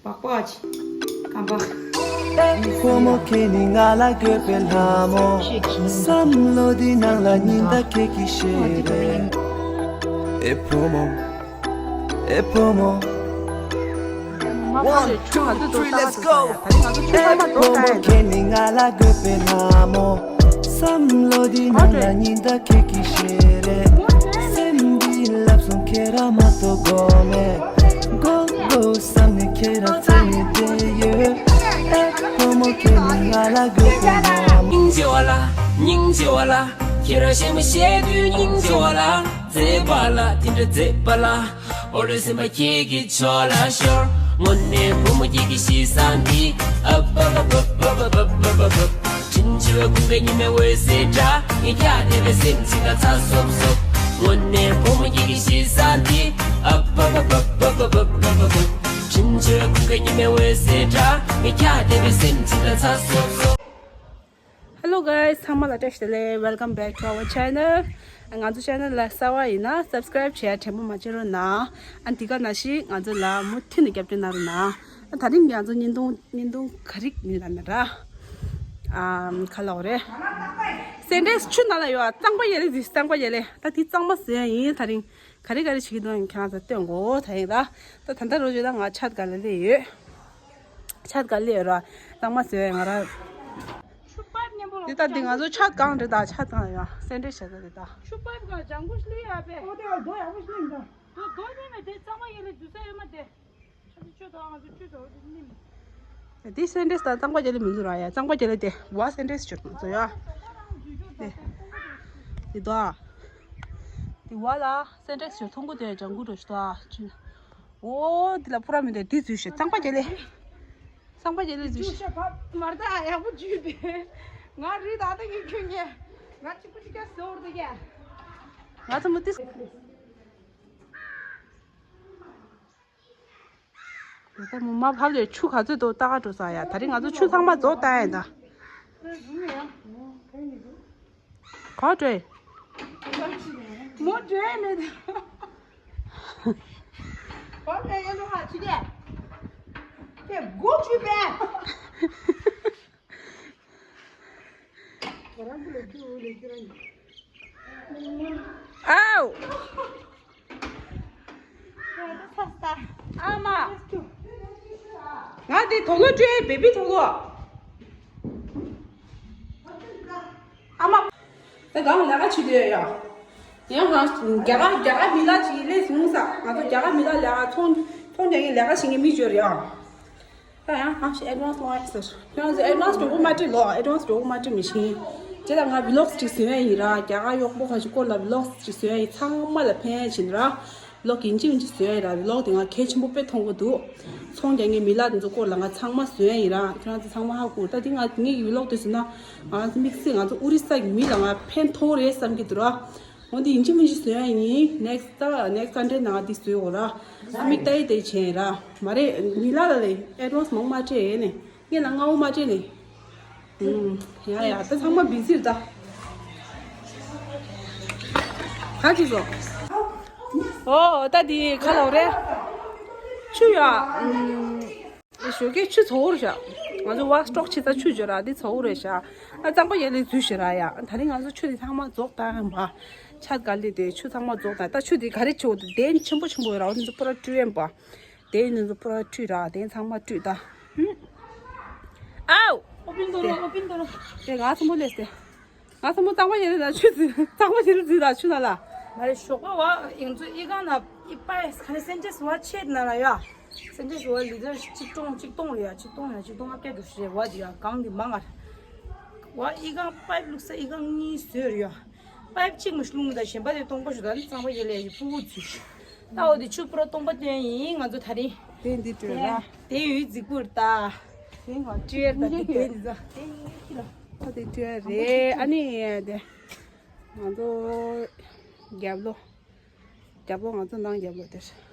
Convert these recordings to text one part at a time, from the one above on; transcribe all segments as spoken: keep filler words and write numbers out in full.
པགས་པ་ཅི། རྐང་པ། ཨེ་བུ་མོ་ཁྱེད་ནི་ང་ལ་དགོས་པའི་ལྷ་མོ། བསམ་བློ་འདི་ནང་ལ་ཉི་ཟླ་ཁྱེད་ཀྱི་ཞལ་རས། ཨེ་བུ་མོ། ཨེ་བུ་མོ། One, two, three, let's go. ཨེ་བུ་མོ་ཁྱེད་ནི་ང་ལ་དགོས་པའི་ལྷ་མོ། བསམ་བློ་འདི་ནང་ལ་ཉི་ཟླ་ཁྱེད་ཀྱི་ཞལ་རས། སེམས་འདི་ལབ་སོང་ཁྱེད་རང་མ་གཏོགས་དགོས་མེད། དགོས་དགོས་བསམ་ནས་ཁྱེད་རང་བཙལ་ནས་བསྡད་ཡོད། ཨེ་བུ་མོ་ཁྱེད་ནི་ང་ལ་དགོས་པའི་ལྷ་མོ། སྙིང་རྗེ་བ་ལ། སྙིང་རྗེ་བ་ལ། ཁྱེད་རང་བཤད་མ་བཤད་དུས་སྙིང་རྗེ་བ་ལ། མཛེས་པ་ལ་དེ་འདྲ་མཛེས་པ་ལ། འོ་ལོས་སེམས་པ་ཁྱེད་ཀྱི་ཕྱོགས་ལ་ཤོར། དངོས་གནས་བུ་མོ་ཁྱེད་ཀྱི་གཤིས་བཟང་འདི། ཨབ་ཨབ་ཨབ། དྲིན་ཆེ་བའི་ཀུན་དགའ་ཉི་མའི་འོད་ཟེར་འདྲ། ངས་ཁྱེད་བལྟས་པའི་སེམས་ཅིག་ལ་ཚ་སོབ་སོབ། དངོས་གནས་བུ་མོ་ཁྱེད་ཀྱི་གཤིས་བཟང་འདི། ཨབ་ཨབ་ཨབ། དྲིན་ཆེ་བའི་ཀུན་དགའ་ཉི་མའི་འོད་ཟེར་འདྲ། ངས་ཁྱེད་བལྟས་པའི་སེམས་ཅིག་ལ་ཚ་སོབ་སོབ། Hello guys, ཚང་མ་ལ་བཀྲ་ཤིས་བདེ་ལེགས། Welcome back to our channel. ང་ཚོ་channel ལ་གསར་བ་ཡིན་ན་subscribe བྱེད་ཡ་དྲན་པ་མ་བརྗེད་རོགས་གནང་། ཨ་འདི་ག་ནང་བཞིན་ང་ཚོ་ལ་མུ་མཐུད་ནས་རྒྱབ་སྐྱོར་གནང་རོགས་གནང་། ཨ་ད་རིང་ང་ཚོ་བརྙན་ཐུང་བརྙན་ཐུང་ག་རེ་ཡིན་ལབ་ན་ར། ཨམ་ག་ལབ་དགོས་རེད། སེ་འབྲས་ཆུ་ནང་ལ་ཡོད། གཙང་པ་ཡ་ལེ་ཟེར། གཙང་པ་ཡ་ལེ། ད་འདི་གཙང་མ་ཟེར་ཡ་ཡིན། ད་རིང་ག་རེ་ག་རེ་བྱེད་ཀྱི་འདུག་ཁྱེད་རང་ཚོ་སྟོན་གོ། ད་ཡིན་ར། ད་ད་ལྟ་རོ་བྱོས། ད་ང་ཆད་ག་ལ་སླེབས་ཡོད། ཆད་ག་ལ་སླེབས་ཡོད་ར། གཙང་མ་ཟེར་ཡ་ང་ར། འདི་ལྟ་འདི་ང་ཚོ་ཆད་གང་རེད། ད་ཆད་གང་ཡོད། སེ་འབྲས་བྱས་ད་འདི་ལྟ། ཆུ་པར་གང་ལྗང་གུ་ལི་ཡ་པེ། འོ་དེ་རྡོ་ཡག་པོ་ཞིག་སླེབས་འདུག་འདི་རྡོ་ནི་མེད་དེ། གཙང་མ་ཡ་ལེ་འདུག་ས་ཡོད་མ་དེ། ཆུ་ཆུ་དང་ང་ཚོ་ཆུ་དང་འདི་ནི་མེད། དེ་སེ་འབྲས་ད་གཙང་པ་ཡ་ལེ་མི་འདུག་ར་ཡ། གཙང་པ་ཡ་ལེ་དེ་བ་སེ་འབྲས་ཆུ་ང་ཚོ་ཡ། དེ་དེ་དོ། དེ་བ་ལ་སེ་འབྲས་ཆུ་ཐུང་གུ་དེ་ལྗང་གུ་འགྲོ་ཞིག་དོ། ཆུ། འོ་འདི་ལ་ཕུ་ར་མི་འདུག་འདི་འཛུལ་ཤོག་གཙང་པ་ཡ་ལེ། གཙང་པ་ཡ་ལེ་འཛུལ་ཤོག་མར་ད་ཡག་པོ་འཇུས་པས། ང་རི་ད་ད་ཡིན་ཁྱོད་ངས། ང་གཅིག་པུ་གཅིག་ཀ་ཟོར་འདུག་གས། ང་ཚོ་མུ་ཏིག་ད་མོ་མ་ཕབ་ལས་ཆུ་ག་ཚོད་འདུག་ལྟ་ག་འགྲོ་ས་ཡ། ད་རིང་ང་ཚོ་ཆུ་ཚང་མ་རྫོགས་ལྟ་ཡ་ད། ག་འགྲོ། མོ་འགྲོ་ཡ་མེད་ད། ག་འགྲོ་ཡ་འགྲོ་ཧ་ཆི་གེ། ཁྱེད་སྒོ་ཆུ་པས། ཨའོ། ཨ་མ། ང་འདི་དོ་ལོ་སྤྲད། བེ་བི་དོ་ལོ། ཨ་མ། ད་གང་ལས་ཀ་བྱེད་དུས་ཡ། ཡང་ང་རྒྱ་གར་རྒྱ་གར་མི་ལ་ཅིག་སླེབས་སོང་ས། ང་ཚོ་རྒྱ་གར་མི་ལ་ལས་ཀ་ཚོང་ཚོང་རྒྱག་མཁན་ལས་ཀ་བྱེད་མཁན་མི་འབྱོར་ཡ། ད་ཡང་ཨ་ཤི་advance ལོག་ཡ་ཟེར། ཁྱོད་རང་ཚོ་advance འགྲོ་གི་མ་སྤྲད་ལོ། advance འགྲོ་གི་མ་སྤྲད་མི་ཤེས། དེ་ལ་ང་vlogs ཅིག་བཟོ་ཡ་ཡིན་ར། རྒྱ་གར་གཡོག་པོ་ཁ་ཅིག་སྐོར་ལ་vlogs ཅིག་བཟོ་ཡ་ཡིན། ཚང་མ་ལ་ཕན་ཡ་བྱིན་ར། vlog ཡིན་གཅིག་མིན་གཅིག་བཟོ་ཡ་ཡིན་ར། vlog དེ་ང་གལ་ཆེན་པོ་དཔེ་མཐོང་གི་འདུག་ཚོང་རྒྱག་མཁན་མི་ལ་དེ་ཚོ་སྐོར་ལ་ང་ཚང་མ་བཟོ་ཡ་ཡིན་ར། ཁྱོད་རང་ཚོ་ཚང་མ་ཧ་གོ། ད་དེ་ང་ངེད་ཀྱི་vlog དེ་བཟོས་ན་ང་ཚོ་དམིགས་བསལ་ང་ཚོ་ཨོ་རི་ས་གི་མི་ལ་ང་ཕན་ཐོགས་རེད་བསམ་གྱི་འདུག་ར། འོ་འདི་ཡིན་གཅིག་མིན་གཅིག་བཟོ་ཡ་ཡིན། next ད་next Sunday ནང་འདི་བཟོས་འོ་ར། ཨ་མིག་ལྟ་ཡི་དེ་བྱས་ར། མ་རེད་མི་ལ་ལ་ལས་advance མང་མ་སྤྲད་ནས་ངས་ལ་སྔ་བོ་མ་སྤྲད་ནས། ཡ་ཡ་ད་ཚང་མ་busy རེད་ད། ག་ཅི་བཟོ། ཨོ་ད་འདི་ག་ལ་རེད། ཆུ་ཡ། ཞོགས་ཀས་ཆུ་ཚ་བོ་རེད་ཤག་ང་ཚོ་walk stalk བྱེད་ས་ཆུ་འབྱོར་ར་འདི་ཚ་བོ་རེད་ཤག་ཨ་གཙང་པ་ཡ་ལེ་འཛུལ་ཤག་ར་ཡ། ད་རིང་ང་ཚོ་ཆུ་དེ་ཚང་མ་རྫོགས་བཏང་ཡིན་པ། ཆད་ག་ལེ་དེ་ཆུ་ཚང་མ་རྫོགས་བཏང་། ད་ཆུ་དེ་ག་རེ་ཆེ་བོ་དེ་གདན་ཆེན་པོ་ཆེན་པོ་ཡོད་ར། འོ་དེ་ཚོ་པུ་ར་བཀྲུས་ཡིན་པ། གདན་འདི་ཚོ་པུ་ར་བཀྲུས་ར། གདན་ཚང་མ་བཀྲུས་ད། ཧུམ། ཨའོ། ཨོ་པིན་དོ་རོ། ཨོ་པིན་དོ་རོ། དེ་ང་ཚང་མ་ལས་ཏེ། ང་ཚང་མ་གཙང་པ་ཡ་ལེ་ད་ཆུ་འཛུལ། གཙང་པ་ཡ་ལེ་འཛུལ་ད་ཆུ་ནང་ལ། མ་རེད་ཞོགས་པ་བ་ཡང་ཚོ་ཨི་ཁང་ན་ཨི་པའི་ཁ་ནས་སེན་ཅེས་བ་ཆེད་ན་ལ་ཡ། སེན་ཅེས་བ་ལི་ལི་ཊར་ཆིག་སྟོང་ཆིག་སྟོང་རེད་ཡ། ཆིག་སྟོང་ཡ་ཆིག་སྟོང་ལྔ་བརྒྱ་འདུག་ཞེས་བ་འདི་ཡ་གང་འདི་མང་ང་། བ་ཨི་ཁང་པའིབ་བླུགས་ས་ཨི་ཁང་གཉིས་བཟོས་རེད་ཡ། པའིབ་གཅིག་མ་ཞིག་བླུགས་ད་གཞན་པ་དེ་སྟོང་པ་ཞིག་ད་ནི་གཙང་པ་ཡ་ལེ་ཡ་ཕྲུ་གུ་འཛུལ་ཞིག་ད་འོ་དེ་ཆུ་པུ་ར་སྟོང་པ་བཏོན་ཡིན་ང་ཚོ་ད་རིང་། དེ་འདི་བྲོས་ར། དེ་ཡོད་རྫིག་པོ་རེད་ད། དེ་ང་བྲོས་ར་ད་དེ་བྲོས་འདི་ཚོ། དེ་ཡིན་ཁྱི་ལ། ད་དེ་བྲོས་རེད། ཨ་ནི་དེ། ང་ཚོ་རྒྱབ་ལོགས། རྒྱབ་ལོགས་ང་ཚོ་ནང་རྒྱབ་ལོགས་དེར།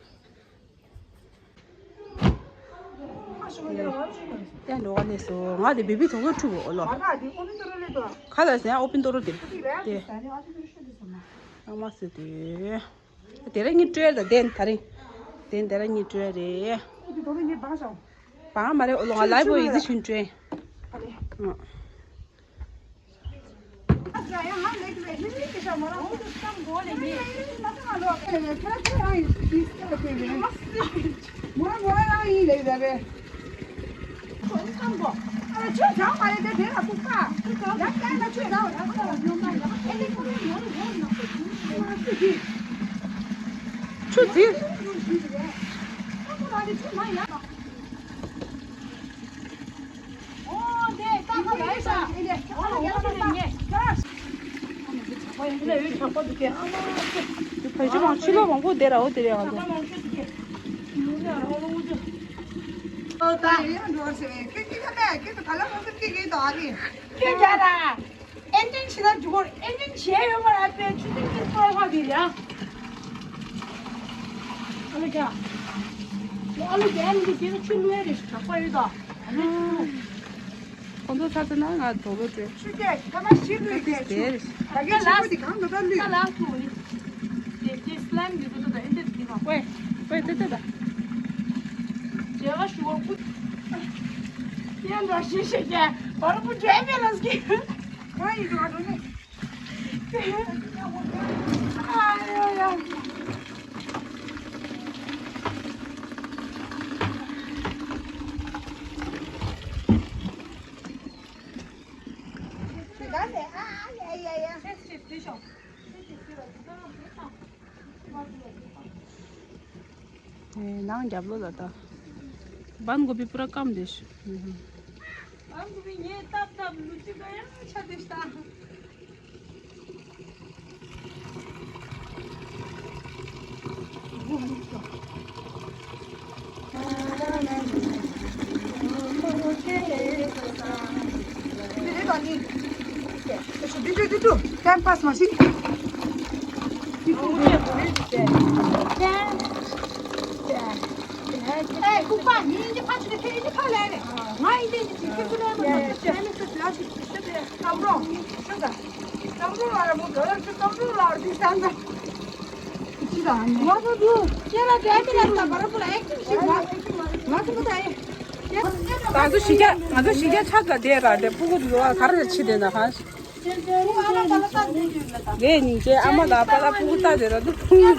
དེ་འགྲོ་བ་ལས་སོ། ང་དེ་བེ་བི་དོ་ལོ་ཁྲུ་གོ་ལོ། ག་ལ་ཟེར་ཨོ་པིན་ཏོ་རོ་དེ། དེ། ཨ་མ་སི་དེ། དེ་ར་གཉིས་སྤྲོད་ད་དེན་ད་རིང་། དེན་དེ་ར་གཉིས་སྤྲོད་རེད། པ་མ་རེད། ཨོ་ལོ་ང་ལའི་བོ་ཡི་ཟི་ཆུན་ཀྲེ། ཆུ་ཚིལ། བལ་ཆུ་མང་ཕྱི་ལོགས་མང་པོ་དེ་ར་འོ་དེ་རེད་ཨ་ལོ། ཨེན་ཅིན་ཕྱི་ལ་འཇུག་གོ། ཨེན་ཅིན་བྱས་ཡོད་མ་རེད། པའི་ཆུ་ཚོད་གཉིས་སྐོར་ལྷག་གི་རེད་ཨ། ཨ་ལོ་རྒྱ། ཨ་ལོ་རྒྱ་ནི་འདི་རྒྱ་ཆུ་བླུག་ཡ་རེད། དྲག་པོ་ཡོད་དོ། ཁོང་ཚོ་ཚ་ཚ་ན་ང་དོ་ལོ་བྲོས། ཆུ་རྒྱ་ཁ་མ་ཞིག་བླུག་ཡ་རེད། ཆུ་ད་ག་ལ་ཆུ་དེ་གང་དུ་ད་བླུག་ད་ལ་ཐུག་ནི། དེ་དེ་སི་ལའི་མི་འདུག་ད་ཨེ་འདི་འདི་ནོ། ཝེ་ཝེ་དེ་དེ་ད། རྒྱ་ག་ཞུ་བ་པུ། ཡ་འདྲ་ཞེ་ཞེ་རྒྱ་བར་པུ་འདྲ་མེད་ལ་སྐྱེ། ནང་རྒྱབ་ལོགས་ལ་ད། བན་གོ་བི་པུ་ར་སྐམ་དེ་ཤི། བན་གོ་བི་ངས་བཏབ་བཏབ་ལུ་ཅི་ག་ཡང་ཆ་དེ་ཤི་ད། ཊའིམ་པཱས་མ་བྱེད། ཨེ་ལྐུགས་པ་ནི་ཨིན་ཇི་ཕར་ཚུར་ཁྱེར། ཨིན་ཇི་ཕར་ལེན་རེད། ང་ཨིན་ཇི་ཨིན་ཇི་ཁྱེར་ཁྱེར་ཁྱེར་ལེན་མ་ཐུབ། ཨེ་མི་ཚོ་དེ་ལ་ཞིག་ཤོད་དེ་སྐམ་རོང་ཤོད་ད། སྐམ་རོང་ལ་ར་མོ་ག་ལ་ཁྱོད་སྐམ་རོང་ལ་ར་དེ་སང་ད། ཅི་ད་ང་ཚོ་དུ་ཁྱེད་ལ་འབྲས་མི་ལ་ད་བར་པོ་ལ་ཨེག་ཊིབ་ཞིག་མ་ང་ཚོ་མོ་ད་ཨེ། ད་ང་ཚོ་གཞིས་ཆགས་ང་ཚོ་གཞིས་ཆགས་ཆགས་ད་དེ་ར་དེ་ཕྲུ་གུ་དུ་ག་ར་ཕྱི་དེ་ན་ཧ། ངས་ཉིན་བྱེད་ཨ་མ་ལགས་པ་ལ་ཕྲུ་གུ་ལྟ་དེ་ར་འདུག་ཕྲུ་གུ་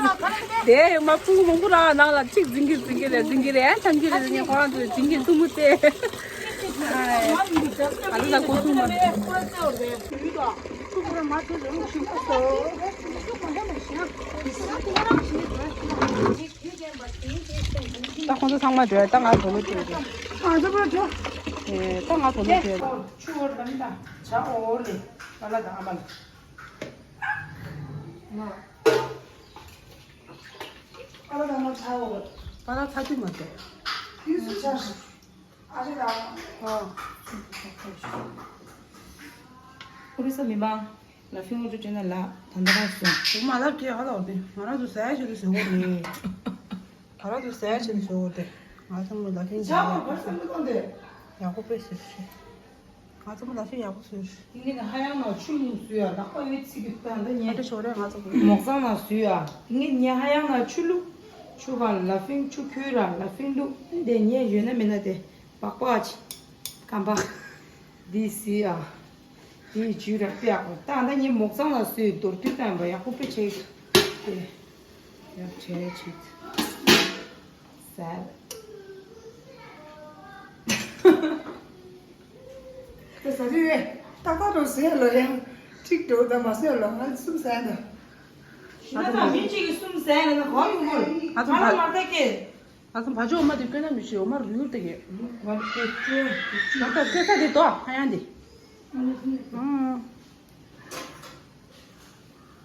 དེ་ཡོད་མ་ཕྲུ་གུ་མང་པོ་རང་ནང་ལ་གཅིག་འཛིན་གྱི་འཛིན་གྱི་རེད། འཛིན་གྱི་རེད། ཨ་འཆམ་གྱི་རེད། ངས་ཁོ་རང་ཚོ་འཛིན་གྱི་ཐུ་མུ་ཏེ། ཨ་ལ་ད་ཀོ་ཐུ་མ། ད་ཁོང་ཚོ་ཚང་མ་འགྲོ་ད་ང་དོ་ལོ་བྲོས། ང་ཚོ་བྲོས། ད་ང་དོ་ལོ་བྲོས། ཆུ་བོར་དམ་དང་བྱ་འོར་ལས་པ་ལ་དང་ཨ་མ་ལ། པ་ལ་དང་མ་ཚ་འོར། པ་ལ་ཚ་ཆུ་མ་ཚ། ཡུལ་སུ་ཆ། ཨ་རི་ལ། ཨ། ཨོ་རི་ས་མི་མང་ལ་ཕིང་འོ་ཅོ་ཅོ་ན་ལ་ད་ད་ར་སོང་། འོ་མ་ལབ་ཀྱི་ཧ་ལོ་དེ་ང་རང་ཚོ་ཟས་བྱེད་དུ་ཟེར་བོ་རེད། ང་རང་ཚོ་ཟས་བྱེད་དུ་ཟེར་བོ་དེ་ང་ཚང་མ་ལ་ཕིང་ཟ་བ་བར་སེམས་མི་གཏོང་དེ། ཡག་པོ་དཔེ་ཟེར་ཞེས། ང་ཚང་མ་ལ་ཕིང་ཡག་པོ་ཟེར་ཞེས། དེ་ངས་ཧ་ཡང་ན་ཆུ་ལུང་བཟོས་ཡ་ལག་པ་ཡོད་ཚིག་གི་ད་འདི་ཨ་ཉེ་འདྲ་ཞོག་རེད། ང་ཚང་མ་མོག་ཚང་ན་བཟོས་ཡ། དེ་ངས་ཉེ་ཧ་ཡང་ན་ཆུ་ལུག་ཆུ་བ་ལ་ཕིང་ཆུ་ཁོལ་ར་ལ་ཕིང་ལུག་དེ་ཉེ་ཡོད་ན་མེད་ན་དེ། པགས་པ་ཅི། སྐམ་པ། འདི་སི་ཨ། འདི་ཇུས་ར་དཔེ་ཡག་པོ་ད་ད་ཉི་མོག་ཚང་ལ་སོའི་མདོར་བསྡུས་བཏང་བ་ཡག་པོ་དཔེ་ཆེ་གི། དེ། ཡག་ཆེ་ཆེ། ཟ། དེ་ཟ་རི་རེད། ཏག་ཏག་རོ་ཟས་ལོ་ཡང་ཁྲིག་འགྲོ་ད་མ་ཟས་ལོ་ང་གསུམ་ཟས་ད། ང་ཚང་མི་གཅིག་གིས་གསུམ་ཟས་ལ་ན་གོ་ཡོང་གོ། ང་ཚང་ང་ལ་མ་ད་ཀེ། ང་ཚོ་བ་ཅོ་འོ་མ་དེ་བསྐོལ་ན་མི་ཤེས། འོ་མ་རུལ་ཏེ་གས། ང་ཚོ་སྐད་ཆ་དེ་དོ་ཧ་ཡང་དེ།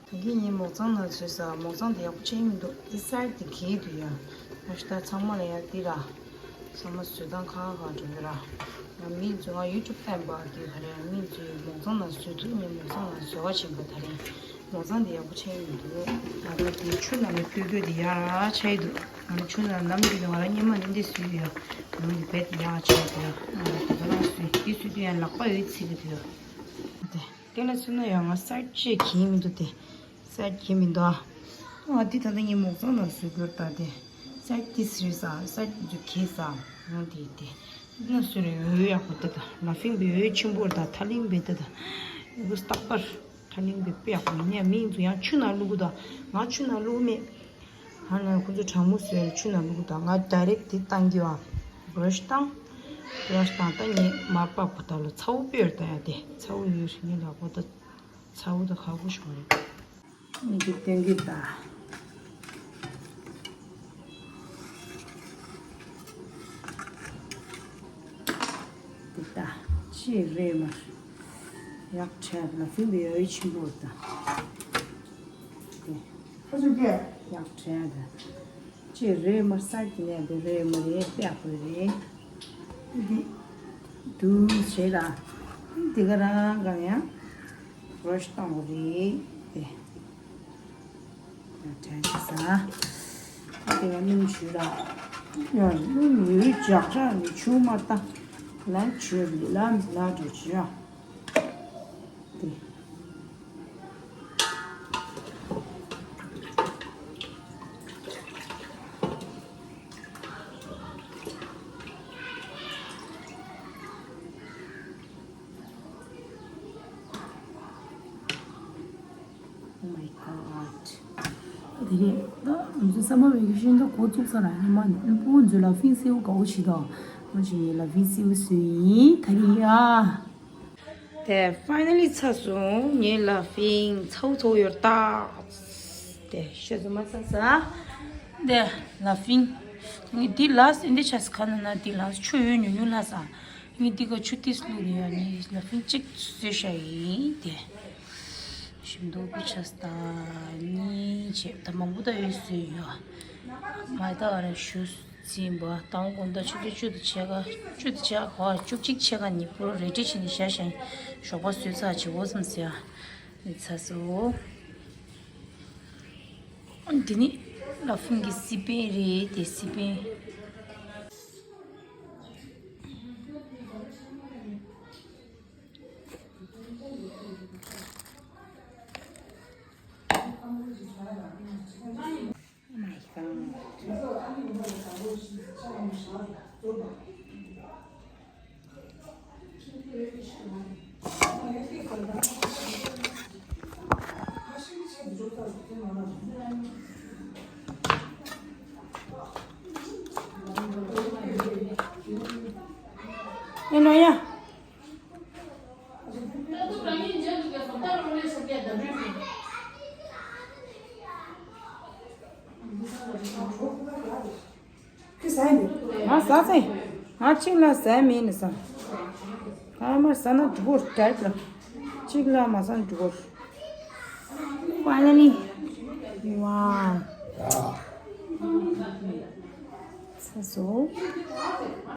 ད་གིན་ངས་མོག་ཚང་ནང་བཟོས་ས་མོག་ཚང་དེ་ཡག་པོ་ཆགས་ཀྱི་མི་འདུག་དེ་སར་དེ་གས་འདུག་ཡ། ང་ཞུ་ད་ཚང་མ་ལ་ཡ་དེ་ར། ཚང་མ་བཟོས་སྟངས་ཁག་ཁག་འགྲོ་གི་ར། ང་མི་ཚོ་ང་ཡུ་ཊུབ་བལྟས་པ་དེ་ག་རེ་མི་ཚོས་མོག་ཚང་ནང་བཟོས་འདུག་ངས་མོག་ཚང་ནང་བཟོ་བ་བྱེད་པ་ད་རེད། མོག་ཚང་དེ་ཡག་པོ་ཆགས་ཀྱི་མི་འདུག་ད་ལྟ་དེ་ཆུ་ནང་ལ་བསྐྱུར་རྒྱུ་དེ་ཡག་ཆགས་ཀྱི་འདུག་ང་ཆུ་ནང་ནམ་རྒྱུན་དུ་ང་རང་སྔོན་མ་ནི་འདི་བཟོས་ཡོད། ང་འདི་རྦད་དེ་ཡག་ཆགས་ཀྱི་འདུག་ང་རང་དེ་ཚོ་རང་བཟོས་འདི་བཟོས་དུས་ཡང་ལག་པ་འོད་ཚིག་གི་འདུག་དེ་སྐད་ལ་སུན་ན་ཡང་ང་གསར་བརྗེ་གྱིས་མི་འདུག་དེ་གསར་བརྗེ་མི་འདུག་ཨ། ང་འདི་ད་ལྟ་ངའི་མོག་ཚང་ལ་བཟོས་དགོས་ད་དེ་གསར་འདི་ཟེར་ས་གསར་འདི་གས་ས། ང་དེ་དེ་ན་སུ་རེ་འོད་ཡག་པོ་ད་ད་ལ་ཕིང་པའི་འོད་ཆེན་པོ་ད་ཐ་ལིང་པའི་ད་ད་ཡག་པོ་རྟག་པར་ཐ་ལིང་པའི་དཔེ་ཡག་པོ་ཡིན་ནས་མིང་ཚོ་ཡང་ཆུ་ནང་བླུག་གི་ད་ང་ཆུ་ནང་བླུག་མེད། ཧ་ན་ཁོ་ཚོ་གྲང་མོ་བཟོས་ཆུ་ནང་བླུག་གི་ད་ང་ཌའི་རེག་དེ་བཏང་གི་བ་བྷ་ར་ཤི་བཏང་། བྷ་ར་ཤི་བཏང་ད་ངས་མར་པགས་པོ་ད་ལ་ཚ་བོ་དཔེ་ཡོད་ད་ཡ་དེ་ཚ་བོ་ཡོད་རེད་ངས་ལག་པ་ད་ཚ་བོ་ད་ཁག་པོ་ཞིག་རེད། ངས་འདི་སྟོན་གི་ད། འདི་ད་ཅི་རེད་མར་ཡག་བྲལ་ལ་ཕིང་པའི་འོད་ཆེན་པོ་ད། འདི་ཡག་བྲལ་ད། ཅི་རེད་མར་ས་གི་ནས་འདི་རེད་མ་རེད་དཔེ་ཡག་པོ་རེད། འདི་འདུག་བྱས་ད། འདི་ག་རང་གང་ཡང་བྷ་ར་ཤི་བཏང་བ་རེད་དེ། ཡང་དྲན་ཆེ་ས། ད་དེ་ག་སྣུམ་བྱུགས་ར། ཡང་སྣུམ་ཡོད་འཇགས་ར་ནི་ཆུ་མ་བཏང་། ལན་བྱུགས་ལ་ལ་འགྲོ་བྱུགས་ཡ། དེ། Oh my god. དེ་ནས་ད་ང་ཚོ་སམ་མར་ཝེ་ཀེ་ཤན་ད་འགོ་བཙུགས་ས་ལ་ཉི་མ་ནི་ཕྲུ་གུ་ཚོ་ལ་ཕིང་སེའུ་དགའ་བོ་བྱེད་དོ། ང་ཚོ་ཡིན་ལ་ཕིང་སེའུ་བཟོས་ཡིན་ད་རིང་ཡ། དེ་ཕའི་ནལ་ལི་ཚར་སོང་། ངའི་ལ་ཕིང་ཚ་བོ་ཚ་བོ་ཡོད་ད། དེ་ཤོད་ཙམ་མ་ཚར་ས། དེ་ལ་ཕིང་། ངས་འདི་ལ་སེ་འདི་ཆ་ས་ཁ་ན་ན་འདི་ལ་ཆུ་ཡོད་ཉུང་ཉུང་ལ་ས། ངས་འདི་ག་ཆུ་ཏིས་བླུགས་ནས་ཡ་ནི་ལ་ཕིང་གཅིག་བཟོས་བཞག་ཡིན་དེ། ཞིམ་མདོག་པོ་ཆ་ས་ད་གཉིས་བྱས་ད་མང་པོ་ད་ཡོད་བཟོས་ཡོད། མ་ད་ཨ་ར་ཞུ། ཟིན་པ་དང་དགོང་དག་ཆུ་ཚོད་བཅུ་དང་ཕྱེད་ཀ་བཅུ་དང་ཕྱེད་ཀ་བཅུ་གཅིག་ཕྱེད་ཀ་ཉིན་པོ་རེ་ཌི་བྱས་ནས་བཞག་བཞག་ཞོགས་པ་བཟོས་ཚར་བྱེད་འོ་བསམ་ཟེར་ཡ་ཚ་སོ། འདི་ནི་ལ་ཕིང་གི་སི་པན་རེད་དེ་སི་པན། Oh my god. ཨེ་ནོ་ཡ། ང་ཟ་ཚེ། ང་གཅིག་ལ་ཟ་མེད་ནི་ཟ། ཐ་མར་ཟ་ན་འགྲིག་གོ་ཌའེ་ཊི་ལ། གཅིག་ལ་མ་ཟ་ན་འགྲིག་གོ། Finally. Wow. ཚ་སོ།